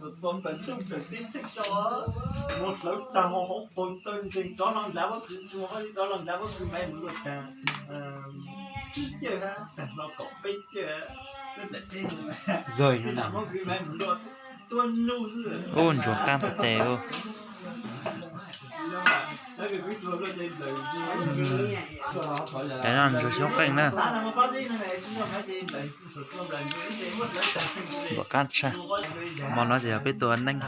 Txog ntawm ntuj tawm teb txheej sau, mus hlawv tag hauv paus taw ntsees rov los nrad pob kws, rov los nrad pob kws mas mus luaj tag tsib caug tag hlo kaum peb caug. Zog pob kws mas mus luaj tuab nub xwb. Ub, ntsuag qaab tas tes. Cov no ntsuag xyoob qeej na. Npaum qab tshaj. Hmo no ces yog peb tua neeb.